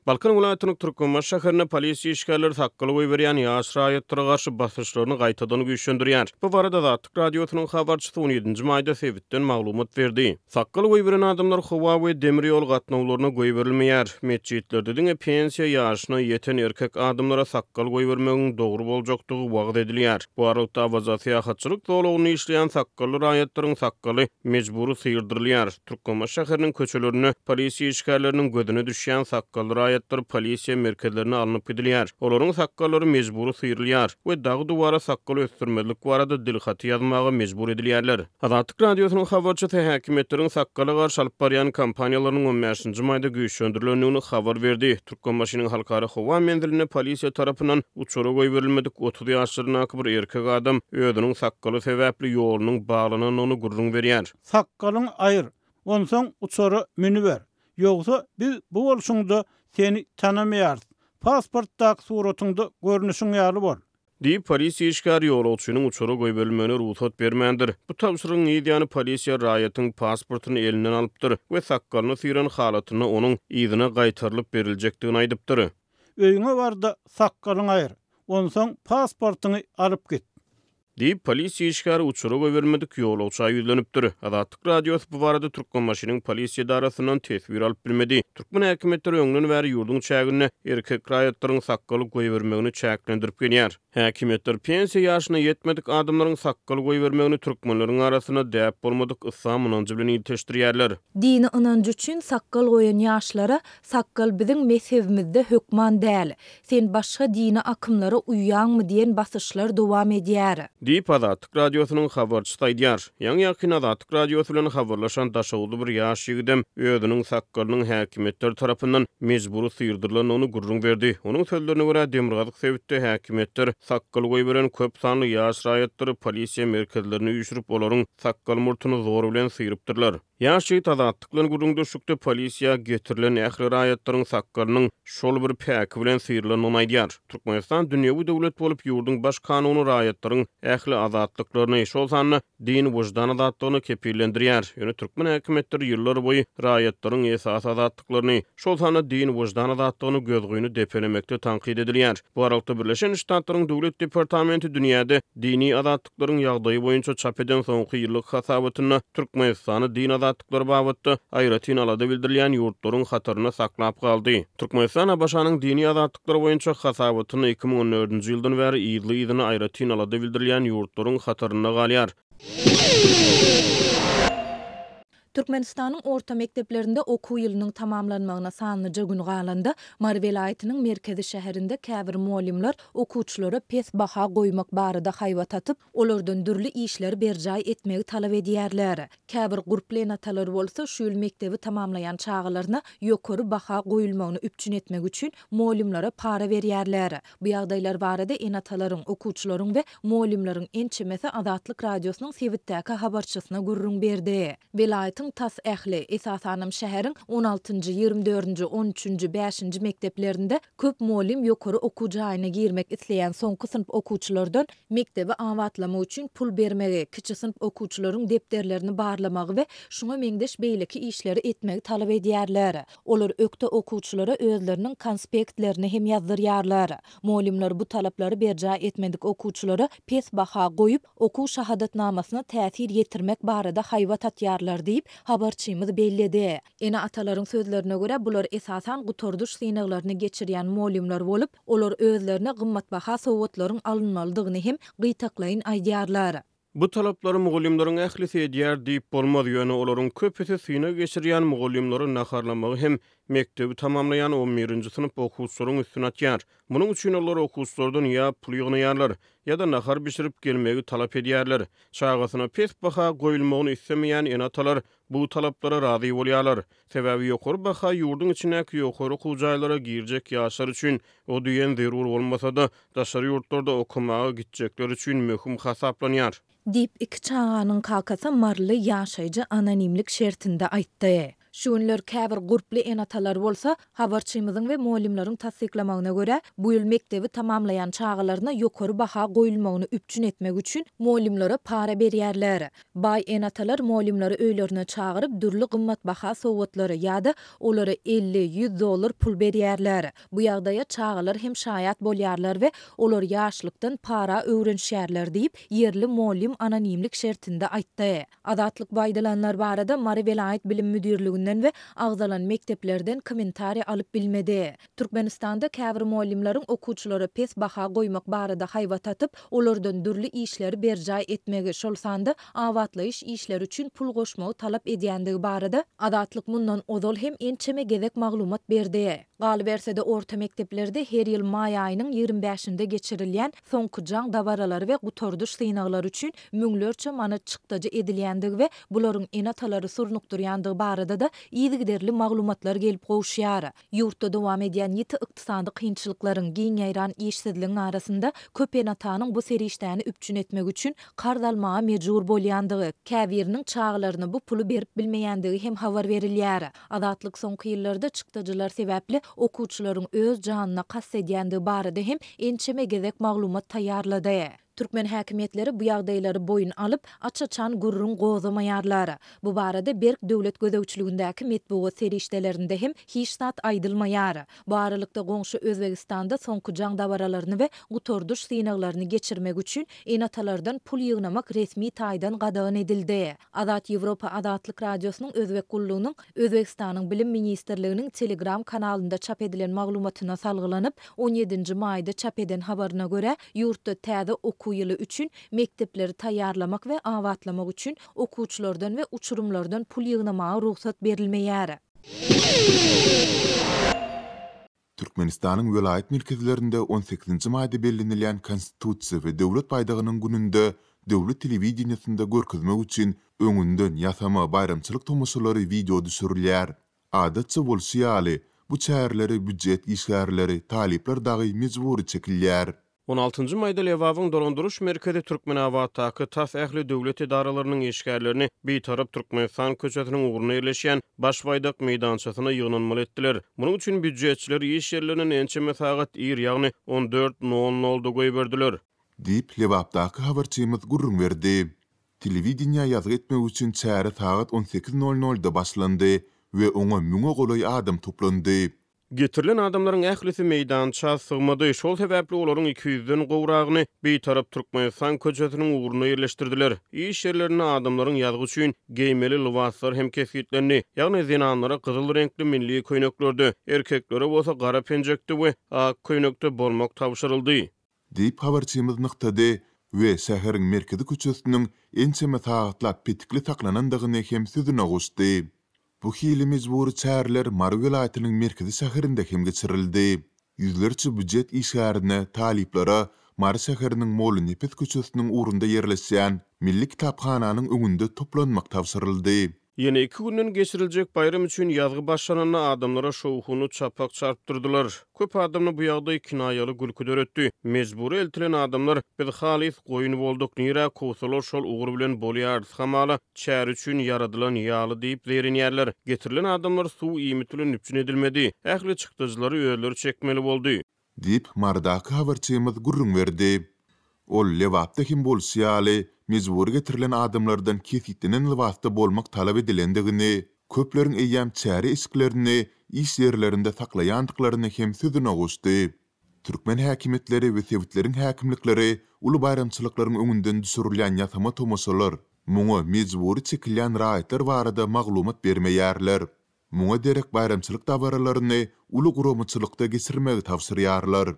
Balkan welaýatynyň Türkmenbaşy şäherinde polisiýa işgärleri sakgal goýberýän ýaş raýatlara garşy basyşlaryny gaýtadan güýçlendirýär. Bu barada Azatlyk Radiosynyň habarçysy on ýedinji maýda sebitden maglumat berdi. Sakgal goýberen adamlar howa we demir ýol gatnawlaryna goýberilmeýär. Metjitlerde diňe pensiýa ýaşyna ýeten erkek adamlara sakgal goýbermegiň dogry boljakdygy wagyz edilýär. Bu aralykda, Awaza syýahatçylyk zolagynda işleýän sakgally raýatlaryň sakgaly mejbury syrdyrylýar. Türkmenbaşy şäheriniň köçelerinde polisiýa işgärleriniň gözüne düşýän sakgally raýatlar polisiýa merkezlerine alnyp gidilýär. Olaryň sakgallary mejbury syrylýar we dagy-duwara sakgal ösdürmezlik barada dilhaty ýazmaga mejbur edilýärler. Azatlyk Radiosynyň habarçysy häkimiýetleriň sakgala garşy alyp barýan kampaniýalarynyň on bäşinji maýda güýçlendirilendigini habar berdi. Türkmenbaşynyň halkara howa menzilinde polisiýa tarapyndan uçara goýberilmedik 30 ýaşlaryndaky bir erkek adam özüniň sakgaly sebäpli ýolunyň baglanandygyny gürrüň berýär. Sakgalyňy aýyr, onsoň uçara münüber. Ýogsa biz bu bolşuňda seni tanamaýarys. Pasportdaky suratyňda görnüşiň ýaly bol. Diýip, polisiýa işgäri ýolagçynyň uçara goýberilmegine rugsat bermändir. Bu tabşyrygyň yz ýany polisiýa raýatyň pasportyny elinden alypdyr we sakgalyny syran halatynda onuň yzyna gaýtarylyp beriljekdigini aýdypdyr. Öýüňe bar-da, sakgalyňy aýyr. Onsoň pasportyňy alyp git. Diýip, polisiýa işgäri uçara goýberilmedik ýolagça ýüzlenipdir. Azatlyk Radiosy bu barada Türkmenbaşynyň polisiýa edarasyndan teswir alyp bilmedi. Türkmen häkimiýetleri öňden bäri ýurduň çäginde erkek raýatlaryň sakgal goýbermegini çäklendirip gelýär. Häkimiýetler pensiýa ýaşyna ýetmedik adamlaryň sakgal goýbermegini türkmenleriň arasynda däp bolmadyk yslam ynanjy bilen ilteşdirýärler. Dini ynanjy üçin sakgal goýan ýaşlara Sakgal biziň mezhebimizde hökman däl. Sen başga dini akymlara uýýaňmy diýen basyşlar dowam edýär. Diýip, Azatlyk Radiosynyň habarçysy aýdýar. Ýaňy-ýakynda Azatlyk Radiosy bilen habarlaşan daşoguzly bir ýaş ýigidem özüniň sakgalynyň häkimiýetler tarapyndan mejbury syrdyrylandygyny gürrüň berdi. Onuň sözlerine görä, demirgazyk sebitde häkimiýetler sakgal goýberen köp sanly ýaş raýatlary polisiýa merkezlerine üýşürip, olaryň sakgal-murtuny zor bilen syrypdyrlar. Ýaş ýigit Azatlyk bilen gürrüňdeşlikde polisiýa getirilen ähli raýatlaryň sakgalynyň şol bir päki bilen syrylandygyny aýdýar. Türkmenistan dünýewi döwlet bolup, ýurduň Baş kanuny raýatlaryň ähli azatlyklaryny, şol sanda din, wyždan azatlygyny kepillendirýär. Ýöne türkmen häkimiýetleri ýyllarboýy raýatlaryň esasy azatlyklaryny, şol sanda din, wyždan azatlygyny gözgyny depelemekde tankyt edilýär. Bu aralykda, Birleşen Ştatlaryň Döwlet departamenti dünýäde dini azatlyk azatlyklaryň ýagdaýy boýunça çap eden soňky ýyllyk hasabatynda Türkmenistany din azatlyklary babatda aýratyn alada bildirilýän ýurtlaryň hatarynda saklap galdy. Türkmenistan ABŞ-nyň dini azatlyklary boýunça hasabatynda 2014-nji ýyldan bäri yzly-yzyna aýratyn alada bildirilýän ýurtlaryň hatarynda galýar. Türkmenistanyň orta mekdeplerinde okuw ýylynyň tamamlanmagyna sanlyja gün galanda, Mary welaýatynyň merkezi şäherinde käbir mugallymlar okuwçylara pes baha goýmak barada haýbat atyp, olardan dürli işleri berjaý etmegi talap edýärler. Käbir gurply ene-atalar bolsa şu ýyl mekdebi tamamlaýan çagalaryna ýokary baha goýulmagyny üpjün etmek üçin mugallymlara para berýärler. Bu ýagdaýlar barada ene-atalaryň, okuwçylaryň we mugallymlaryň ençemesi Azatlyk Radiosynyň sebitdäki habarçysyna gürrüň berdi. Welaýatyň tas ähli, esasanam şäheriň on altynjy, 20 dördünji, on üçünji, bäşinji mekdeplerinde köp mugallym ýokary okuw jaýyna girmek isleýän soňky synp okuwçylardan mekdebi abatlamak üçin pul bermegi, kiçi synp okuwçylaryň depderlerini barlamagy we şuňa meňzeş beýleki işleri etmegi talap edýärler. Olar ökde okuwçylara özleriniň konspektlerini hem ýazdyrýarlar. Mugallymlar bu talaplary berjaý etmedik okuwçylara pes baha goýup, okuw şahadatnamasyna täsir ýetirmek barada haýbat atýarlar diýip, habarçymyz belledi. Ene-atalaryň sözlerine görä, bular esasan gutardyş synaglaryny geçirýän mugallymlar bolup, olar özlerine gymmatbaha sowgatlaryň alynmalydygyny hem gytaklaýyn aýdýarlar. Bu talaplary mugallymlaryň ählisi edýär diýip bolmaz, ýöne olaryň köpüsi synag geçirýän mugallymlary naharlamagy hem mekdebi tamamlaýan on birinji synp okuwçylaryň üstüne atýar. Munuň üçin olar okuwçylardan ýa pul ýygnaýarlar, ýa-da nahar bişirip gelmegi talap edýärler. Çagasyna pes baha goýulmagyny islemeýän ene-atalar bu talaplara razy bolýarlar. Sebäbi ýokary baha ýurduň içindäki ýokary okuw jaýlara girjek ýaşlar üçin o diýen zerur bolmasa-da, daşary ýurtlarda okamaga gitjekler üçin möhüm hasaplanýar. Diýip, iki çaganyň kakasy maryly ýaşaýjy anonimlik şertinde aýtdy. Şu günler käbir gurply ene-atalar bolsa, habarçymyzyň we mugallymlaryň tassyklamagyna görä, bu ýyl mekdebi tamamlaýan çagalaryna ýokary baha goýulmagyny üpjün etmek üçin mugallymlara para berýärler. Baý ene-atalar mugallymlary öýlerine çagyryp, dürli gymmatbaha sowgatlary ýa-da olara 50, 100 dollar pul berýärler. Bu ýagdaýa çagalar hem şaýat bolýarlar we olar ýaşlykdan para öwrenişýärler diýip, ýerli mugallym anonimlik şertinde aýtdy. Azatlyk bu aýdylanlar barada Mary welaýat bilim müdirliginden we agzalan mekdeplerden kommentariý alyp bilmedi. Türkmenistanda käbir mugallymlaryň okuwçylara pes baha goýmak barada haýbat atyp, olardan dürli işleri berjaý etmegi, şol sanda abatlaýyş işleri üçin pul goşmagy talap edýändigi barada Azatlyk mundan ozal hem ençeme gezek maglumat berdi. Galyberse-de, orta mekdeplerde her ýyl maý aýynyň 25 bäşinde geçirilýän Soňky jaň dabaralary we gutardyş synaglary üçin müňlerçe manat çykdajy edilýändigi we bularyň ene-atalary surnukdyrýandygy barada-da yzygiderli maglumatlar gelip gowuşýar. Ýurtda dowam edýän ýiti ykdysady kynçylyklaryň, giň ýaýran işsizligiň arasynda köp ene-atanyň bu serişdäni üpjün etmek üçin karz almaga mejbur bolýandygy, käbiriniň çagalaryna bu puly berip bilmeýändigi hem habar berilýär. Azatlyk soňky ýyllarda çykdajylar sebäpli okuwçylaryň öz janyna kast edýändigi barada hem ençeme gezek maglumat taýýarlady. Türkmen häkimiýetleri bu ýagdaýlary boýun alyp, aç-açan gürrüň gozgamaýarlar. Bu barada berk döwlet gözegçiligindäki metbugat serişdelerinde hem hiç zat aýdylmaýar. Bu aralykda goňşy Özbegistanda soňky jaň dabaralaryny we gutardyş synaglaryny geçirmek üçin ene-atalardan pul ýygnamak resmi taýdan gadagan edildi. Azat Ýewropa Azatlyk Radiosynyň Özbek gullugynyň Özbegistanyň Bilim ministrliginiň Telegram kanalynda çap edilen maglumatyna salgylanyp, on ýedinji maýda çap eden habaryna görä, ýurtda täze okuw ýyly üçin mekdepleri taýýarlamak we abatlamak üçin okuwçylardan we uçurymlardan pul ýygnamaga rugsat berilmeýär. Türkmenistanyň welaýat merkezlerinde on sekizinji maýda bellenilýän Konstitusiýa we Döwlet baýdagynyň gününde döwlet telewideniýesinde görkezmek üçin öňünden ýasama baýramçylyk tomaşalary wideo düşürilýär. Adatça bolşy ýaly, bu çärelere býujet işgärleri, talyplar dagy mejbury çekilýär. On altynjy maýda Lebabyň dolandyryş merkezi Türkmenabatdaky tas ähli döwlet edaralarynyň işgärlerini Bitarap Türkmenistan köçesiniň ugrunda ýerleşýän Baş baýdak meýdançasyna ýygnanmaly etdiler. Munuň üçin býujetçileri iş ýerlerinden ençeme sagat ir, ýagny on dört nol nolda goýberdiler. Diýip, Lebapdaky habarçymyz gürrüň berdi. Telewideniýä ýazgy etmek üçin çäre sagat on sekiz nol nolda başlandy we oňa müňe golaý adam toplandy. Getirilen adamlaryň ählisi meýdança sygmady, şol sebäpli olaryň iki ýüzden gowragyny Bitarap Türkmenistan köçesiniň ugrunda ýerleşdirdiler. Iş ýerlerinde adamlaryň ýazgy üçin geýmeli lybaslar hem kesgitlendi, ýagny zenanlara gyzyl reňkli milli köýneklerde, erkeklere bolsa gara penjekde we ak köýnekde bolmak tabşyryldy. Diýip, habarçymyz nygtady we şäheriň merkezi köçesiniň ençeme sagatlap petikli saklanandygyny hem sözüne goşdy. Bu hili mejbury çäreler Mary welaýatynyň merkezi şäherinde hem geçirildi. Ýüzlerçe býujet işgärine, talyplara Mary şäheriniň Mollanepes köçesiniň ugrunda ýerleşýän Milli kitaphananyň öňünde toplanmak tabşyryldy. Ýene iki günden geçiriljek baýram üçin ýazgy başlananda adamlara şowhunly çapak çarpdyrdylar. Köp adamda bu ýagdaý kinaýaly gülki döretdi. Mejbury eltilen adamlar, Biz halys goýun bolduk, nirä kowsalar şol ugur bilen bolýarys, hamala, çäre üçin ýaradylan ýaly diýip zeýrenýärler. Getirilen adamlar suw, iýmit bilen üpjün edilmedi. Ähli çykdajylary özleri çekmeli boldy. Diýip, Marydaky habarçymyz gürrüň berdi. Ol Lebapda hem bolşy ýaly, mejbury getirilen adamlardan kesgitlenen lybasda bolmak talap edilendigini, köpleriň eýýäm çäre eşiklerini iş ýerlerinde saklaýandyklaryny hem sözüne goşdy. Türkmen häkimiýetleri we sebitleriň häkimlikleri uly baýramçylyklaryň öňünden düşürilýän ýasama tomaşalar, muňa mejbury çekilýän raýatlar barada maglumat bermeýärler. Muňa derek baýramçylyk dabaralaryny uly guramaçylykda geçirmegi tabşyrýarlar.